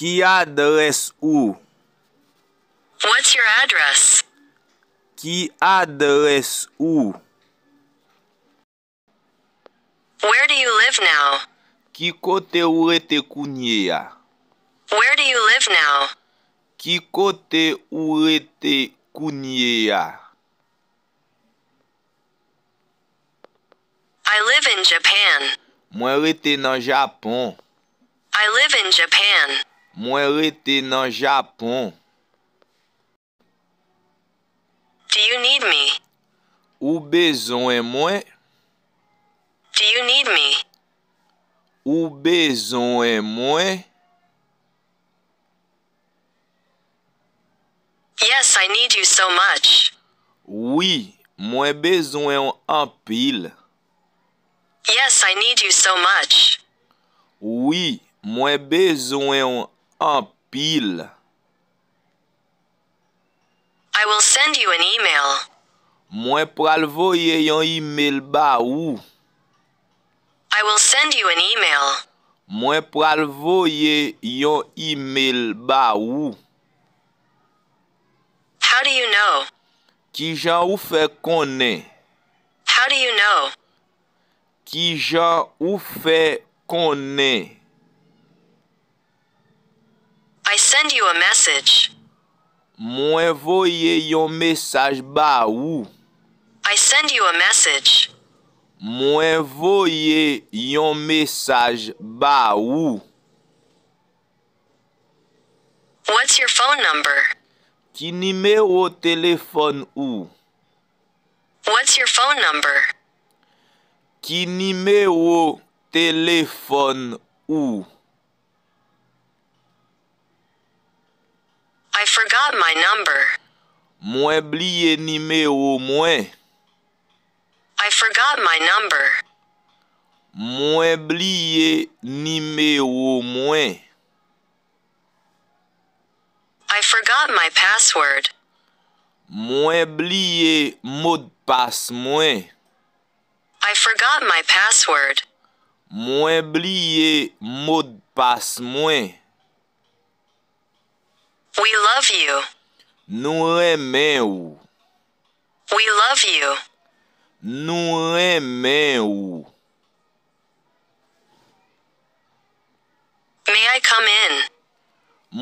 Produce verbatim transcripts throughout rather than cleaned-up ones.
Ki adrès ou? What's your address? Ki adrès ou? Where do you live now? Ki kote ou rete kounye a? Where do you live now? Ki kote ou rete kounye a? I live in Japan. Mwen rete nan Japon. I live in Japan. Mwen rete nan Japon. Do you need me? Ou bezwen mwen? Do you need me? Ou bezwen mwen? Yes, I need you so much. Wi, mwen bezwen w anpil. Yes, I need you so much. Wi, mwen bezwen w anpil. I will send you an email. Mwen pral voye yon imèl ba ou. I will send you an email. Mwen pral voye yon imèl ba ou. How do you know? Kijan ou fè konnen? How do you know? Kijan ou fè konnen? I send you a message. Mwen voye yon mesaj ba ou. I send you a message. Mwen voye yon mesaj ba ou. What's your phone number? Ki nimewo telefòn ou? What's your phone number? Ki nimewo telefòn ou? I forgot my number. Mwen bliye nimewo mwen. I forgot my number. Mwen bliye nimewo mwen. I forgot my password. Mwen bliye modpas mwen. I forgot my password. Mwen bliye modpas mwen. We love you. Nou renmen ou. We love you. Nou renmen ou. May I come in?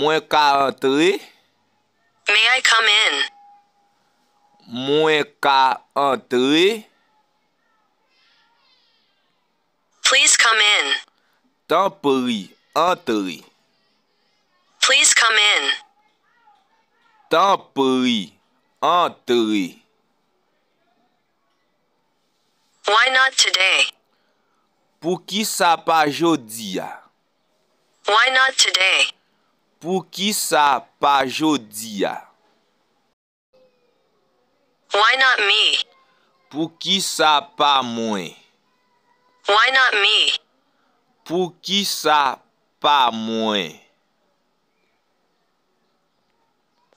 Mwen ka antre? May I come in? Mwen ka antre? Please come in. Tanpri, antre. Please come in. Tanpri, antre. Why not today? Poukisa pa jodi a? Why not today? Poukisa pa jodi a? Why not me? Poukisa pa mwen? Why not me? Poukisa pa mwen?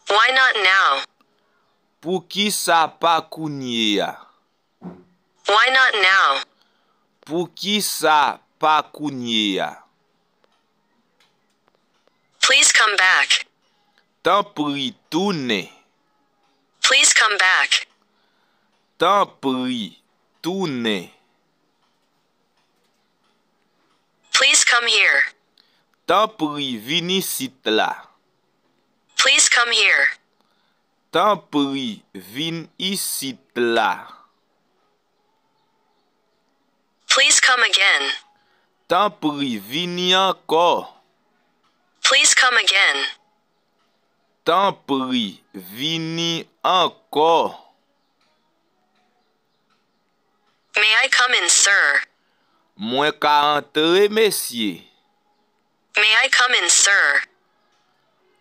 Why not now? Poukisa pa kounye a? Why not now? Poukisa pa kounye a? Please come back. Tanpri tounen. Please come back. Tanpri tounen. Please come here. Tanpri vin isit la. Please come here. Tanpri vin isit la. Please come again. Tanpri vini ankò. Please come again. Tanpri vini ankò. May I come in, sir? Mwen ka antre, mesye? May I come in, sir?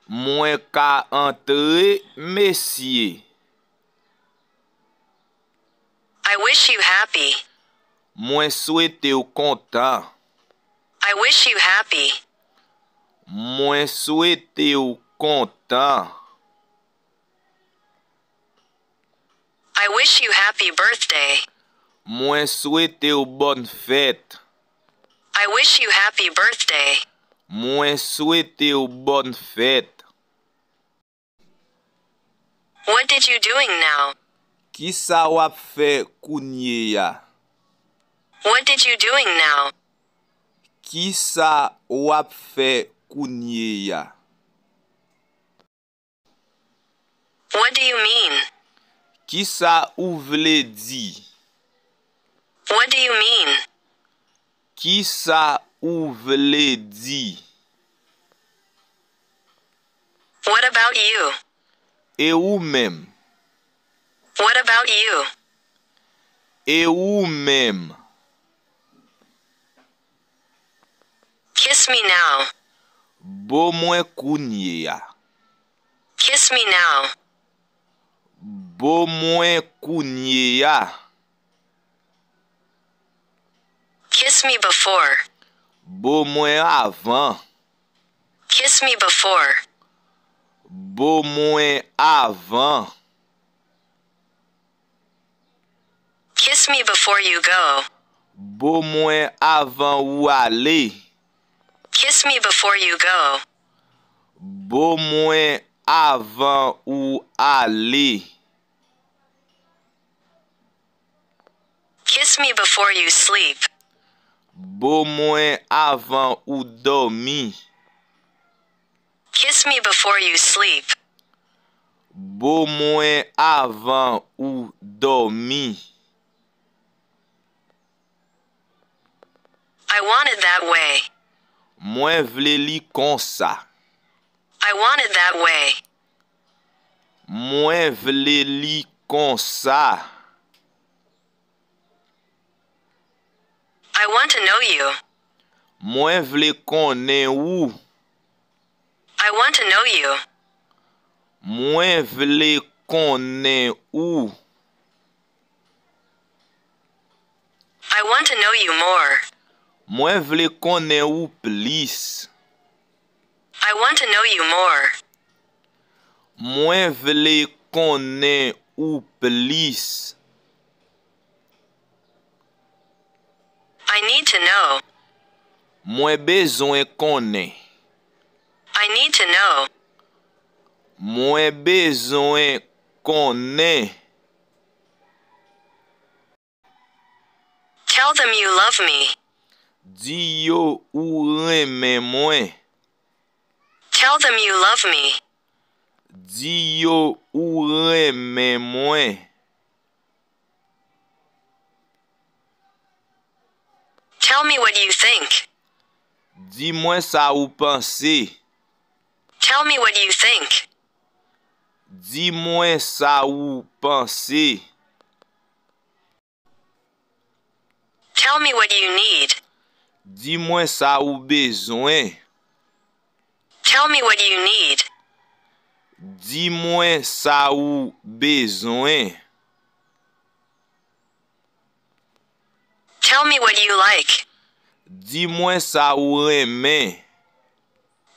Mwen ka antre, mesye? I wish you happy. Mwen swete w kontan. I wish you happy. Mwen swete w kontan. I wish you happy birthday. Mwen swete w bòn fèt. I wish you happy birthday. Mwen swete w bòn fèt. What did you doing now? Kisa w ap fè kounye a? What did you doing now? Kisa w ap fè kounye a? What do you mean? Kisa ou vle di? What do you mean? Kisa ou vle di? What about you? E ou menm? What about you? E ou menm? Kiss me now. Bo mwen kounye a. Kiss me now. Bo mwen kounye a. Kiss me before. Bo mwen avan. Kiss me before. Bo mwen avan. Kiss me before you go. Bo mwen avan ou ale. Kiss me before you go. Bo mwen avan ou ale. Kiss me before you sleep. Bo mwen avan ou dòmi. Kiss me before you sleep. Bo mwen avan ou dòmi. I want it that way. Mwen vle li konsa. I want it that way. Mwen vle li konsa. I want to know you. Mwen vle konnen ou. I want to know you. Mwen vle konnen ou. I want to know you more. Mwen vle konnen ou plis. I want to know you more. Mwen vle konnen ou plis. I need to know. Mwen bezwen konnen. I need to know. Mwen bezwen konnen. Tell them you love me. Di yo ou renmen mwen. Tell them you love me. Di yo ou renmen mwen. Tell me what you think. Di mwen sa ou panse. Tell me what you think. Di mwen sa ou panse. Tell me what you need. Di mwen sa ou bezwen. Tell me what you need. Di mwen sa ou bezwen. Tell me what you like. Di mwen sa ou renmen.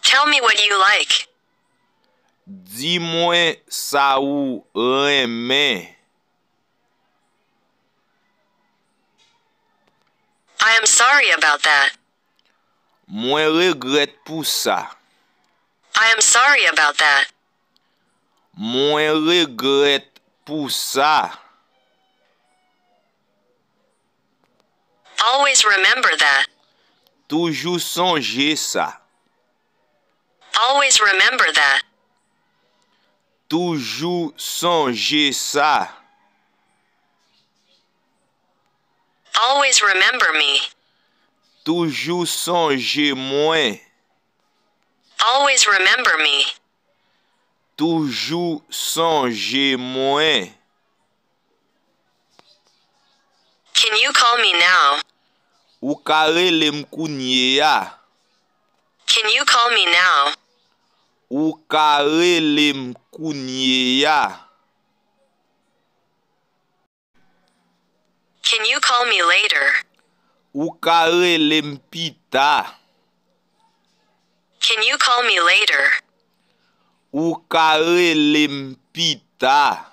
Tell me what you like. Di mwen sa ou renmen. I am sorry about that. Mwen regrèt pou sa. I am sorry about that. Mwen regrèt pou sa. Always remember that. Toujou sonje sa. Always remember that. Toujou sonje sa. Always remember me. Toujou sonje mwen. Always remember me. Toujou sonje mwen. Can you call me now? Ou ka rele m kounye a? Can you call me now? Ou ka rele m kounye a? Can you call me later? Ou ka rele m pita? Can you call me later? Ou ka rele m pita?